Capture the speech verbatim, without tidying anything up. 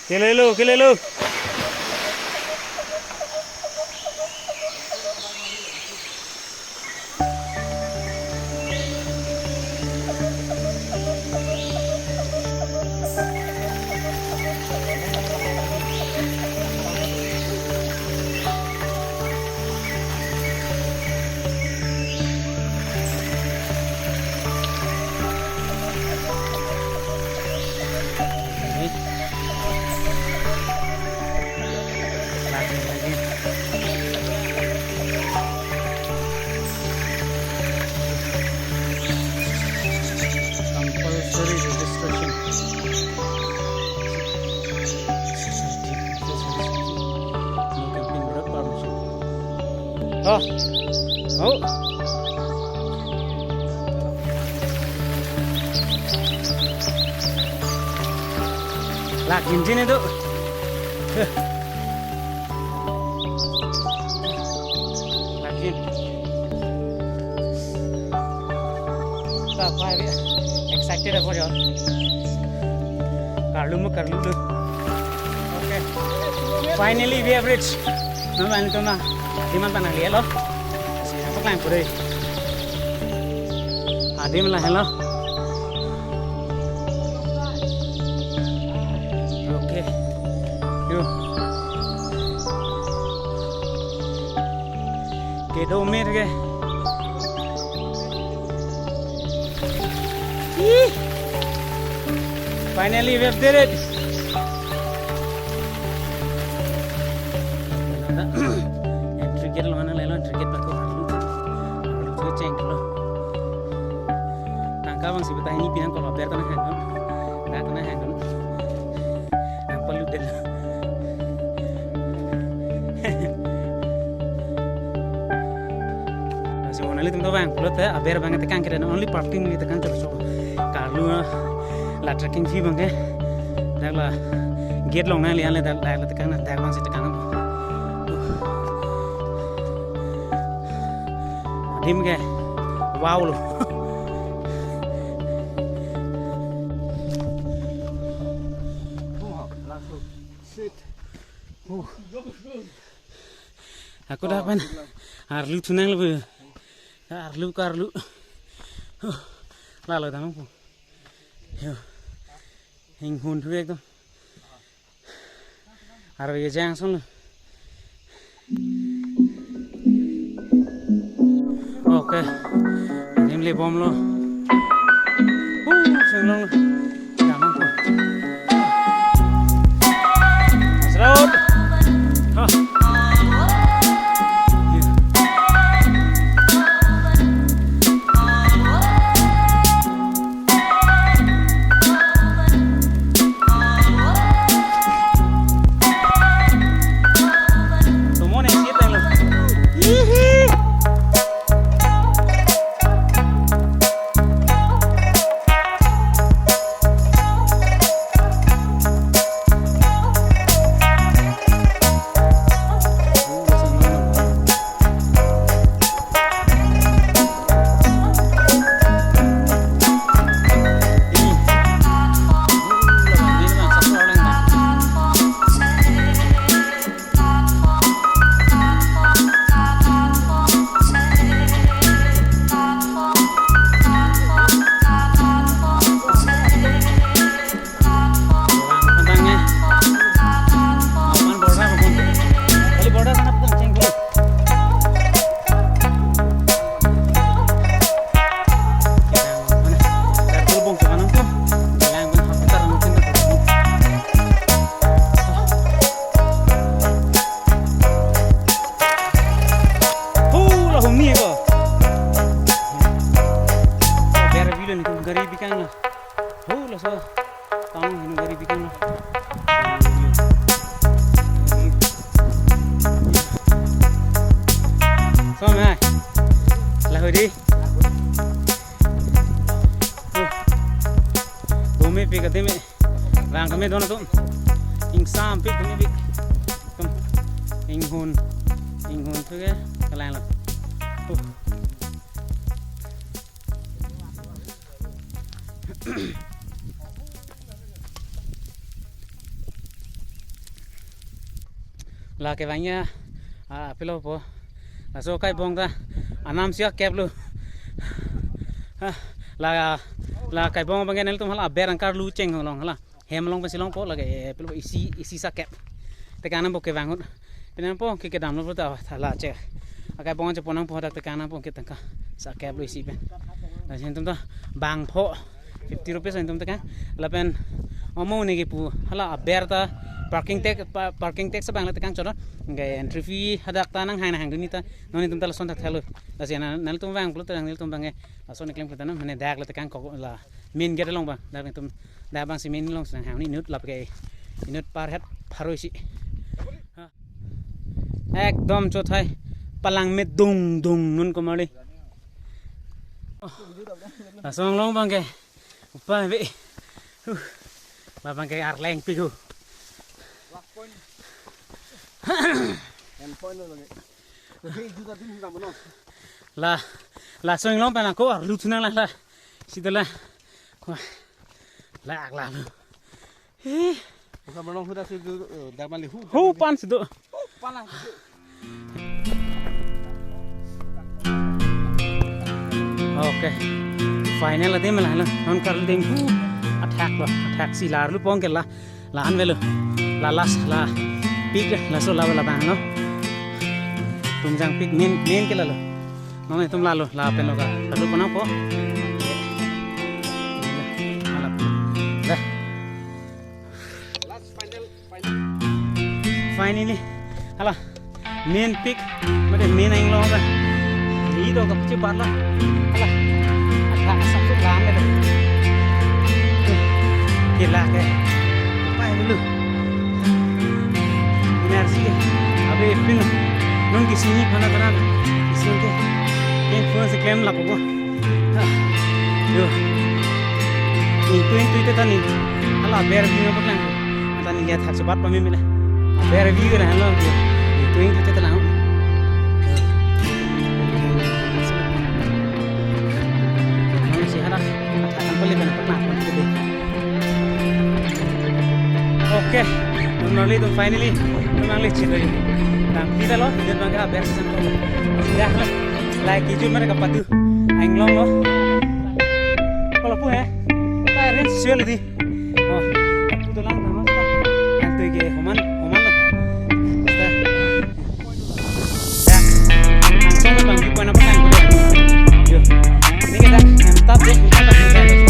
Kelelo, kelelo. Compulsory registration. No camping without permission. Oh. Oh. Lak injin itu. Lak injin. Excited apa ya? Karlu mo karlu lo. Okay. Finally we have reached. Nang ani to na. Adim an ta nanglelo. Paklang pure. Adim lahelo. Okay. Yo. Kedo mir ke. Ih. Finally, we have did it. Entry gate lo, mana lelo, entry gate bako. Lutu cheng lo. Tangka bang si betai ni pinang kalau ber tanah hang. Nah, tanah hang. Nang palu den. Si mo nanglitum to bang, pulote aber bang tekang kere, only parking ni tekang kere so. Karlu la trekking fee bang ke. Dak la gate along nanglian le dak, dak la tekang na, dak bang si tekang. Adim ke. Wow lo. Sit. Ako dak pen arlu thu nang lo. Arlu karlu. Lalo damang po. Yo. Inghun thu ekdom. Arve kejang ason lo. Okay. Adim le bom lo. Uh, seng long lo. Damang po. Asrot. Ha. Tomon isi tanglo. Ihi. Hula humni ko. Biar bilang itu gari bikang lah. Hula so. Tang hinu gari bikang. So, mai. Lahoi dei. Dome pik, dome. Rang kami don atum. Ingsampik dome pik. Tum. Inghun. Inghun thu ke kelang lo. Uh. La kevangji, ah, pilo po. Laso kaibong ta anam si akep lo. Ah, la, la kaibong abang ke nelitum hala aber angkar lu cheng along hala. Hem along pensi longpo lake, eh, pilo isi, isi si akep. Tekang nangpo kevang ahut. Pini nangpo ke kedam lo ta thala che. Akaibong chepo nangpo dak tekang nangpo ke tangka si akep lo isi pen. Lasi nelitum ta bangpho fifty rupees nelitum tekang. Lapen amo ne kipu hala aber ta parking tax, pa-, parking tax abang le tekang choro. Ke entry fee hadak ta nanghang nanghang dunji ta. Non nelitum ta lason thakthak lo. Lasi na, nelitum vang pulo tekang nelitum abang ke. Lason keklem kita na mane dak le tekang kok la main gate along abang. Dak nelitum dak abang si main along si nanghang inut lap ke inut per head pharo isi. Ha. Ekdom chothai palang me dung dung non komarli. Lason along abang ke upa be. Huh. Abang ke arleng pi ho. Endpoint lo lagi. Hei, juta din hudang bono. La, lason along pen ako arlu thu nang la la. Sita la. Wah. La ak la. Eh. Bukan bono huda si tu, eh, darman li hu. Hu pan situ. Hu pan lang situ. Okay. Final adim la la. Non karlu ding hu. Athak lo, athak si la arlu pong ke la. La-an avelo. La last la peak laso la la bang lo. Tumjang peak main, main ke lalo. Non nelitum lalo, lapen lo ka. Lalo pon nangpo. Hala. Dah. Last final, final. Finally. Hala. Main peak, mate main ainglo ka. Li do ka puche bar la. Hala. Athak asap tu lam le. Ke la ke. Pai dulu. Energy ke. Abe pin. Non ke sini phana phana. Sini ke. Pin phone si klem lapo ko. Ha. Yo. Ni tuin tuin te tani. Hala aber pin apa kan. Ata neli athak sobat pameme le. Aber view na halo. Tuing tuing te lang. Nang si hana athak kan pali bana pernah pun tu deh. Okay, nangli tum finally nangli chit lagi. Nang kita lo, dia bangga aber sang ko. Dah lah. Like itu mereka patu. Aing long lo. Kalau pu eh. Parents suel di. Oh, aku tulang tanglo sta. Yang tu ke homan, homan lo. Sta. Dak. Langsung bang di pon apa kan? Yo. Ini kita mantap deh, mantap deh.